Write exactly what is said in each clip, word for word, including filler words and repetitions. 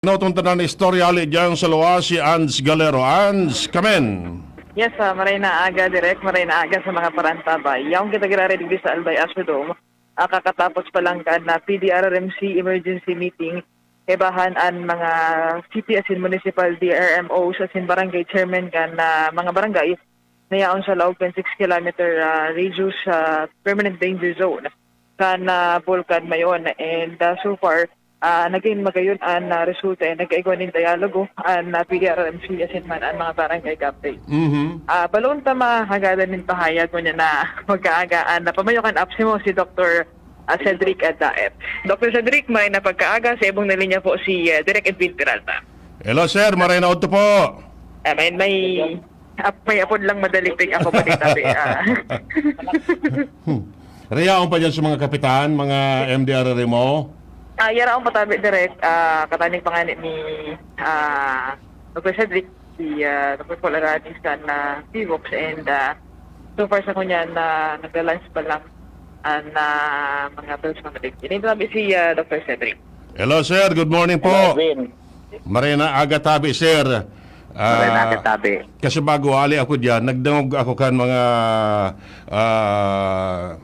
Notong tanan istorya hali diyan sa luwas si Ans Galero. Ans, kamen. Yes, ah, maray na aga, Direk, maray na aga sa mga parantabay. Yaong kita giraray digdi sa Albay Astrodome, ah, kakatapos pa lang kan na P D R R M C emergency meeting, kaibahan an mga city asin municipal D R M Os asin barangay chairman kan na mga barangay na yaon sa laog kan six kilometer, ah, radius sa permanent danger zone kan, ah, Bulkan Mayon. And, ah, so far, ah, nagin magayon an, ah, resulta, and nagkaigwa nin dialogo an, ah, P D R R M C asin man an mga barangay captain. Mhm. Ah, baloon ta mahagadan nin pahayag ngunyan na magkaaga an, ah, pamayo kan APSEMO, si Doktor, ah, Cedric Adaep. Doktor Cedric, may napagkaaga sa ibong na linya po si, ah, Direk Edwin Peralta. Hello, sir. Maray na udto po. Ah, may, may Ap-, may apod lang madali pig ako pa dito, abi, ah. Hmm. Rayaon pa dyan sa mga kapitan, mga M D R R mo? Ah, yaraon pa tabi, Direk. Ah, katanig pa nga ni, ni, ah, Doktor Cedric, si, ah, Doktor Paul Aranis kan, ah, Pivox, and, ah, so far sa kunya na nagla-launch pa lang, ah, na mga bills, mga Direk. Ini tabi si, ah, Doktor Cedric. Hello, sir. Good morning po. Hello, Edwin. Maray na aga tabi, sir. Maray na aga tabi. Kasi bago ali ako diyan, nagdangog ako kan mga, ah,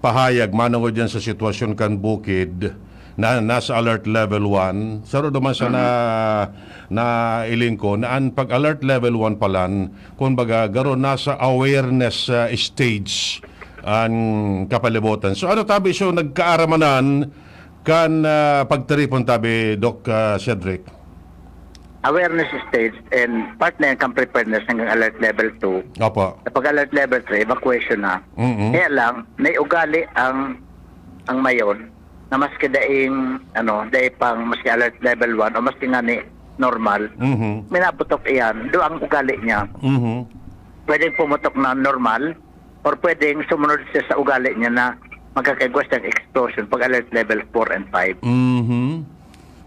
pahayag manongod diyan sa sitwasyon kan bukid na nasa alert level one. Saro duman sa na, nailing ko na an pag-alert level one palan, kumbaga, garo nasa awareness, ah, stage an kapalibutan. So, ano tabi, so, nagkaaramanan kan, ah, pagtiripon tabi, Doc, ah, Cedric? Awareness stage and part na yan kan preparedness hanggang alert level two. Opo. Sa pag-alert level three, evacuation na. Mm-mm. Kaya lang, may ugali ang, ang Mayon na maski daing, ano, dai pang, maski alert level one o maski nga ni normal, Mhm. minaputok iyan. Do ang ugali niya. Mhm. Pwedeng pumutok na normal, or pwedeng sumunod siya sa ugali niya na magkakaigwa siyang explosion pag alert level four and five. Mhm.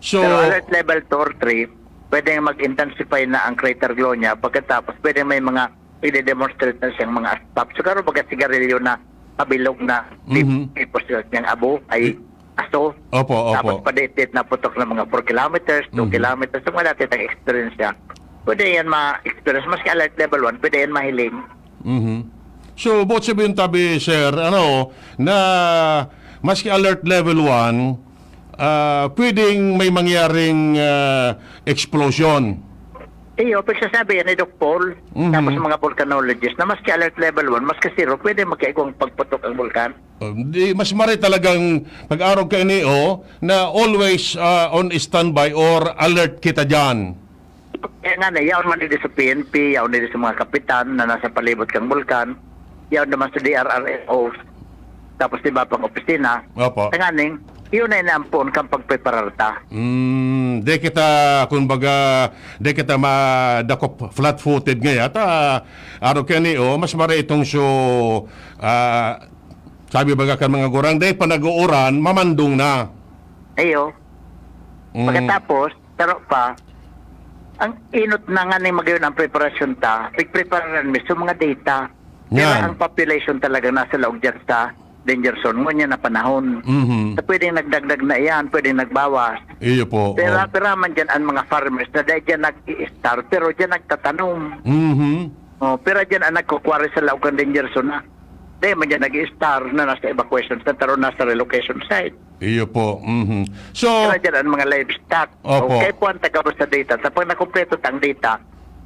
So, pero alert level two or three, pwedeng mag-intensify na ang crater glow niya. Pagkatapos, pwedeng may mga i-demonstrate na siyang mga asbab. Siguro, baga sigarilyo na pabilog na, Mhm. tipos niyang abo ay Di- aso. Opo, opo. Tapos, paditdit na putok ng mga four kilometers, two Mhm. kilometers. Yung mga dati tang experience niya. Pwede yan ma-experience. Maski alert level one, pwede yan mahiling. Mhm. So, buot sabihin tabi, sir, ano, na maski alert level one, ah, pwedeng may mangyaring, ah, explosion. Iyo, pagsasabi yan ni Doc Paul, Mhm. tapos mga volcanologist, na maski alert level one, maski zero, pwede magkaigwang pagputok ang bulkan. Um, di, mas mare talagang pag-arog ka ini, oh, na always, ah, on standby or alert kita diyan. Kaya nga na, yaon man dito sa P N P, yaon dito sa mga kapitan na nasa palibot kang bulkan, yaon naman sa D R R M O, tapos iba pang opisina. Opo. Tanganing, yun ay naampon kang pagpreparar ta. Mm, di kita, kumbaga, di kita madakop flat-footed ngaya. Ta, arog ka ni, oh, mas mare itong show, ah, sabi baga kan mga gurang, di pa nag-uuran, mamandong na. Ayo. Mm. Pagkatapos, taro pa, ang inot na nga ni magayon ang preparasyon ta, pigprepararan mi sa mga data. Pero Yan. ang population talaga nasa laog dyan sa danger zone, ngunyan na panahon. Mhm. So, pwedeng nagdagdag na iyan, pwedeng nagbawas. Iyo po, Pero, oh. pero man dyan ang mga farmers na dahil dyan nag-i-start, pero dyan nagtatanom. Mhm. Oh, pero dyan ang nagkukwari sa laog kan danger zone na. Dahil man dyan nag-i-start na nasa evacuation center o nasa relocation site. Iyo po. Mhm. So, Pero dyan ang mga livestock. Opo. Okay po ang tagabos sa data. Sa pag nakumpleto tang data,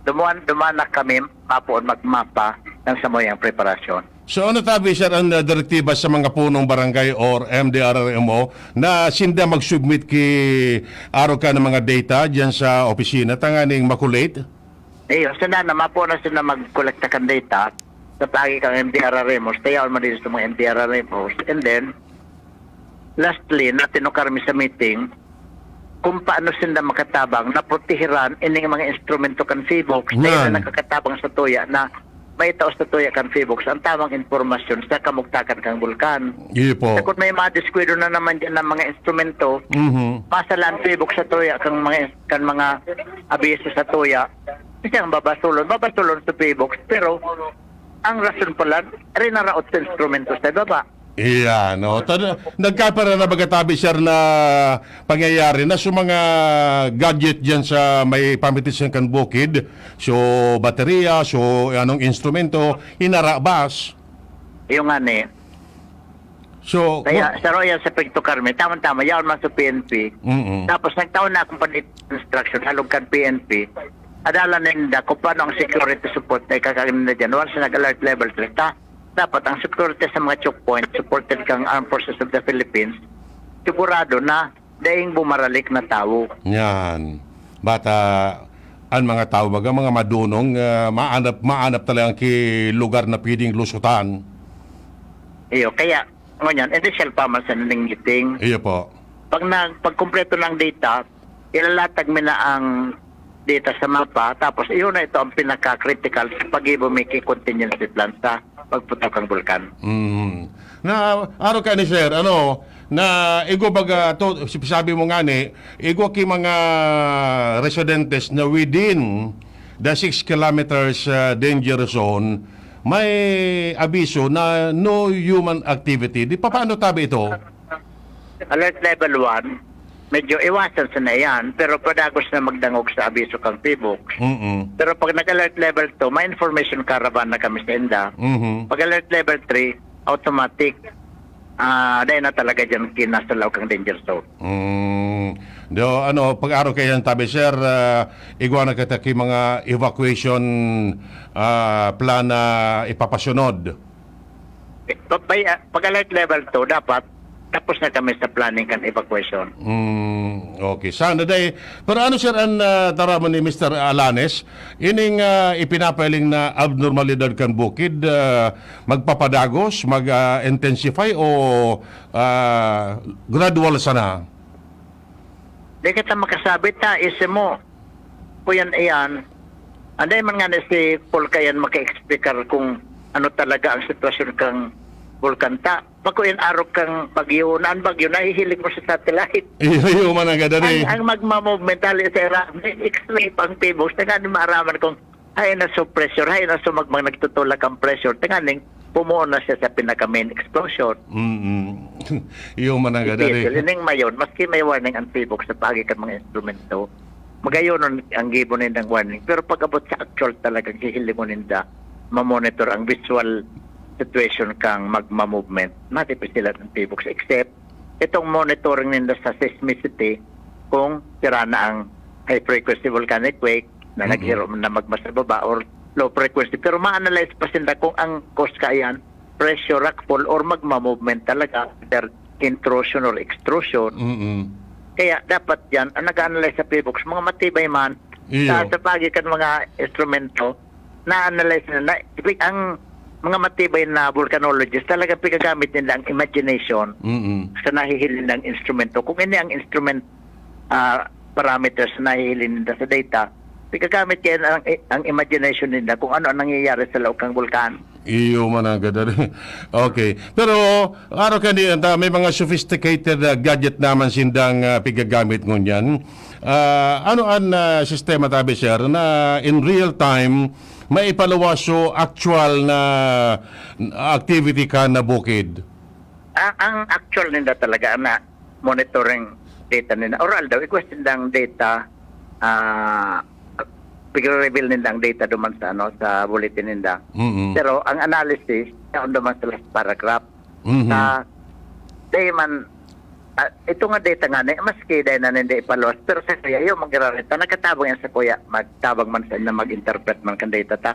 dumuan, dumanak kami, mapoon magmapa ng samuyang preparasyon. So, ano tabi, sir, ang, uh, direktiba sa mga punong barangay or M D R R M O na sinda mag-submit ki arog ka ng mga data diyan sa opisina, tanganing makulate? Iyo, sila na, mapo na sila magkolekta kan data sa paagi kan M D R R M Os, tayaon man dito sa mga M D R R M Os. And then, lastly, na tinukar mi sa meeting, kung paano sila makatabang na protehiran ining mga instrumento kan Fivox, Yan. na nakakatabang sa tuya na may tao sa tuya kan Fivox ang tamang impormasyon sa kamugtakan kang bulkan. Iyo po. Sa kung may madiskwento na naman dyan ng mga instrumento, Mhm. masalan Fivox sa tuya kang mga, kan mga abiso sa tuya, siyang babasulon, babasulon sa Fivox, pero ang rason pala, rinaraot sa instrumento sa baba. Iyan, no? Tan-, nagkapira na baga tabi, sir, na pangyayari na sa mga gadget diyan sa may pamitisan kan bukid. So, baterya, so, anong instrumento, inarabas. Yung nga ni, So, kaya sa Royal sa Pigto Carmen, tama-tama, yaon man sa P N P. Mm-mm. Tapos nagtaon na akong panit instruction halog kan P N P. Adala ninda kung paano ang security support na ikakagin na dyan. Once nag-alert level three ta, dapat ang security sa mga choke point supported kang Armed Forces of the Philippines, sigurado na daing bumaralik na tawo. Yan. Bata, ang mga tao, baga, mga madunong, ah, maanap, maanap talaga ang ki lugar na pwedeng lusutan. Iyo, kaya, ngunyan, initial pa man sa naning meeting. Iyo po. Pag nag, pag kumpleto ng data, ilalatag mi na ang data sa mapa, tapos iyon na ito ang pinaka-critical sa pag-ibo mi ki contingency plan sa pagputok ng bulkan. Mm. Na, aro ka ni sir, ano, na igo baga, to, sabi mo nga ni, igo ki mga residentes na within the six kilometers, ah, danger zone, may abiso na no human activity. Di, paano tabi ito? Alert level one, medyo iwasan sa na yan, pero padagos na magdangog sa abiso kang PHIVOLCS. Mm-mm. Pero pag nag-alert level two, may information caravan na kami sa inda. Mhm. Pag alert level three, automatic, ah, dahil na talaga dyan kinasalaw kang danger zone. Mm. Do, ano, pag-aro kayo yan, tabi, sir, ah, igwa na kita ki mga evacuation, ah, plan na ipapasunod. Pag, pag alert level two, dapat tapos na kami sa planning kan evacuation. Mm, okay. Sana day. Pero ano, sir, ang, ah, taraman ni Mister Alanes? Ining, ah, ipinapailing na abnormalidad kan bukid, ah, magpapadagos, mag-intensify o, ah, gradual sana? Di kita makasabi ta, isi mo, kuyan iyan. Anday man nga na si Paul Kayan maka-explicar kung ano talaga ang sitwasyon kang bulkan ta. Pakuyan arog kang bagyo, na ang bagyo nahihiling mo sa satellite. Iyo, iyo man ang gadari. Ang, ang magma-movement, hali sa ira, may X-ray pang PHIVOLCS, na nga ni maaraman kung hay na so pressure, hay na so magmang nagtutulak ang pressure, tanganing pumuon na siya sa pinaka-main explosion. Mm-mm. Iyo man ang gadari. Difícil. Ining mayon, maski may warning ang PHIVOLCS sa paagi kan mga instrumento, magayonon ang gibo nindang warning. Pero pag-abot sa actual talagang hihilingon ninda, mamonitor ang visual situation kang magma-movement, matipis sila ng PHIVOLCS. Except, itong monitoring ninda sa seismicity, kung sira na ang high frequency volcanic quake na Mhm. naghiro na magma sa baba or low frequency. Pero ma-analyze pa sinda kung ang cause kaiyan, pressure rockfall or magma-movement talaga, either intrusion or extrusion. Mm-mm. Kaya dapat yan, ang nag-analyze sa PHIVOLCS, mga matibay man, Iyo. sa, sa paagi kan mga instrumento, na-analyze na, na ang mga matibay na volcanologist, talagang pinagamit nila ang imagination Mm-mm. sa nahihiling nilang instrumento. Kung ini ang instrument, ah, parameters na nahihiling nila sa data, pinagamit kaya ang, ang imagination nila kung ano ang nangyayari sa laog kang bulkan. Iyo man ang gadari. Okay. Pero, araw ka ni, anta, may mga sophisticated, ah, gadget naman sindang, ah, pigagamit ngunyan. Ah, ano ang, ah, sistema, tabi, sir, na in real time, maipaluwas so actual na activity kan bukid? Ang, ang actual ninda talaga na monitoring data nila. Oral daw, i-question nindang data, ah, pigre-reveal nindang data duman sa, ano, sa bulletin ninda. Mm-mm. Pero ang analysis, yaon duman sila sa paragraph. Mhm. Sa, di man, ah, ito nga data nga ni, maski dahil na hindi ipaluwas, pero sa kuya, yung mag-irarita, nagkatabang yan sa kuya, magtabang man sa inyo, mag-interpret man kan data ta.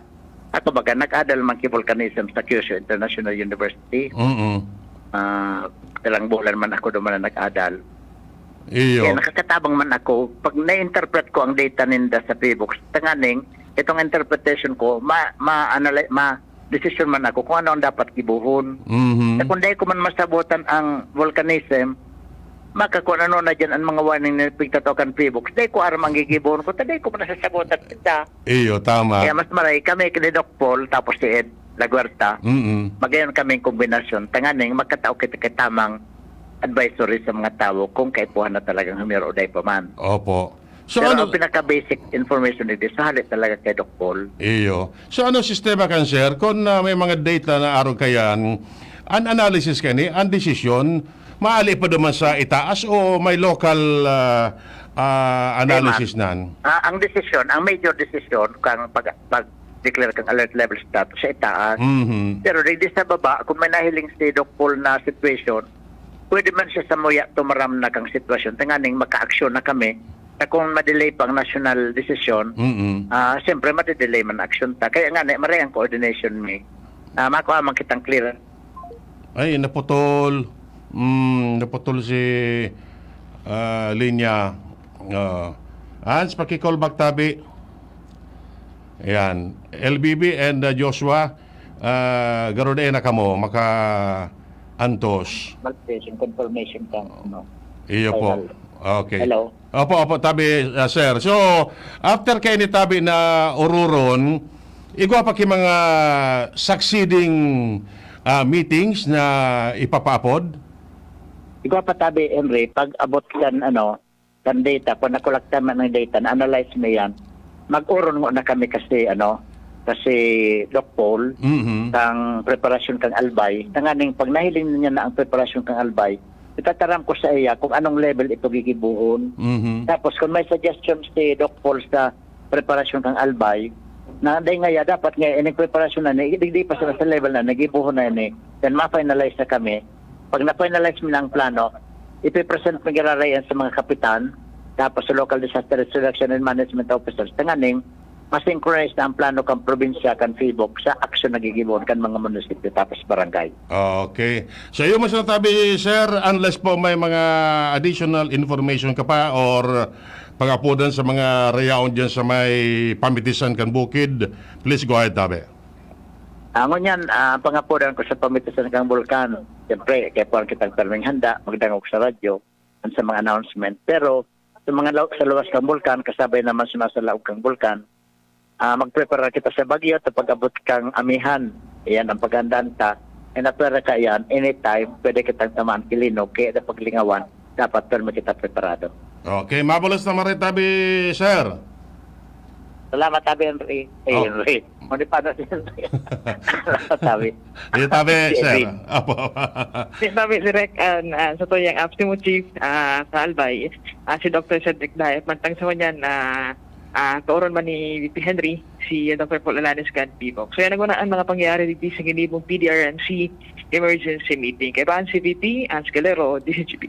Ako baga, nag-adal man ki volcanism sa Kyushu International University. Mm-mm. Ah, ilang bulan man ako duman na nag-adal. Iyo. Kaya nakakatabang man ako, pag na-interpret ko ang data ninda sa PHIVOLCS, tanganing, itong interpretation ko, ma, ma, analy-, ma, decision man ako kung ano ang dapat gibohon. Mhm. Na kung dahil ko man masabotan ang volcanism, maka kung ano na dyan ang mga warning na pigtataw kan PHIVOLCS, dahil ko aram ang gigibohon ko, ta dahil ko man nasasabotan kita. Iyo, tama. Kaya mas maray kami kini Doc Paul, tapos si Ed Laguerta, Mm-mm. magayon kaming kombinasyon, tanganing magkatao kita kay tamang advisory sa mga tawo kung kaipuhan na talagang humiro o dai pa man. Opo. So, Pero ano, ang pinaka-basic information ni sa hali talaga kay Doc Paul. Iyo. So, ano sistema kan, sir? Kung, ah, may mga data na araw kayan, an analysis kani, an desisyon, maali pa duman sa itaas o may local, ah, ah, analysis nan? Ah, ang desisyon, ang major desisyon kang pag, pag-declare kang alert level status sa itaas. Mhm. Pero digdi sa baba, kung may nahiling si Doc Paul na situation, pwede man siya samuya tumaram na kang sitwasyon. Tanganing makaaksyon na kami na kung ma-delay pang national desisyon, Mm-mm. ah, siyempre, madidelay man aksyon ta. Kaya nga, na, maray ang coordination mi. Ah, makuha man kitang clearance. Ay, naputol. Mm, naputol si, ah, linya. Ah, Hans, paki-call back tabi. Ayan. L B B and, ah, Joshua, ah, garo na kamo, maka-antos. Validation, confirmation ka, ano. Iyo po. Final. Okay. Hello. Opo, opo, tabi, ah, sir. So, after kaini tabi na ururon, igwa pa ki mga succeeding, ah, meetings na ipapaapod? Igwa pa tabi, Henry, pag abot kan, ano, kan data, kung nakolekta man ang data, na-analyze mo yan, mag-uron mo na kami kasi, ano, kasi Doc Paul, Mhm. kang preparasyon kang Albay. Tanganing pag nahiling niya na ang preparasyon kang Albay, itataram ko sa iya kung anong level ito gigibuhon. Mhm. Tapos kung may suggestion si Doc Paul sa preparasyon kang Albay, na dahil nga ya, dapat nga ining preparasyon na ni, digdi pa sila sa level na nagibuhon na ni, then ma-finalize na kami. Pag na-finalize mo na ang plano, ipipresent mo giraray yan sa mga kapitan, tapos sa local disaster resolution and management officers. Tanganing, ma-synchronize na ang plano kan probinsya, kan PHIVOLCS, sa aksyon na gigibuhon kan mga munisipyo tapos barangay. Okay. So, yun mas natabi, sir, unless po may mga additional information ka pa or pag-apodan sa mga rayaon dyan sa may pamitisan kan bukid, please go ahead, tabi. Ah, ngunyan, ah, pangapodan ko sa pamitisan kang bulkan. Siyempre, kaya po ang kitang perming handa, magdangog sa radyo, at sa mga announcement. Pero, sa mga law-, sa luwas kang bulkan, kasabay naman sa nasa laog kang bulkan, ah, magprepara kita sa bagyo at pag-abot kang amihan. Iyan ang paghandaan ta. And at pwera ka yan, anytime, pwede kitang tamaan kilinog, kaya na paglingawan, dapat permi kita preparado. Okay, mabalos na maray tabi, sir. Salamat, Tabi Henry. Eh, Oh. Henry. Mali pa na si Henry. Salamat, Tabi. Iyo, tabi, Si sir. Edwin. Apo. Si Tabi, si Rek, ah, ah, sa tuyang Apsimo Chief, ah, sa Albay, ah, si Doctor Cedric Daet, mantang sa ngunyan, ah, ah, kaoron man ni V P Henry, si Doctor Paul Alanes kan PHIVOLCS. So, yan ang una ang mga pangyayari digdi sa ginibong P D R M C emergency meeting. Kaibahan si V P Hans Galero, D Z G P.